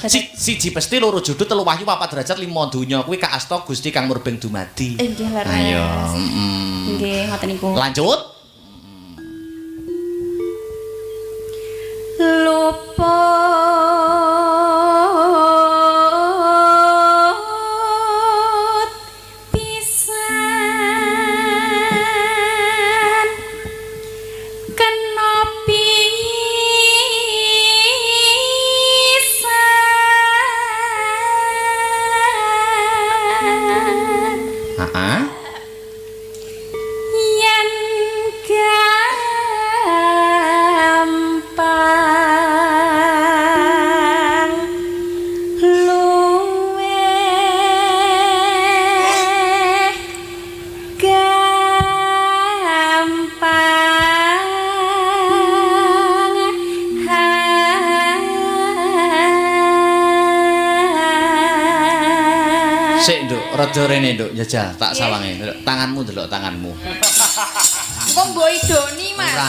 Siji pesti, loro jodoh, telu wahyu, papat derajat, lima donya kuwi kaasta Gusti Kang Murbeng dumadi. Nggih, leres. Ayo. Mm. Nggih, ngoten niku. Lanjut. Luput pisan kena pisan Heeh. yen gampang luweh gampang. Sik, Nduk, rada rene, Nduk, jajal tak sawange. Delok tanganmu, delok tanganmu. Kok mbok idoni, Mas? Ora.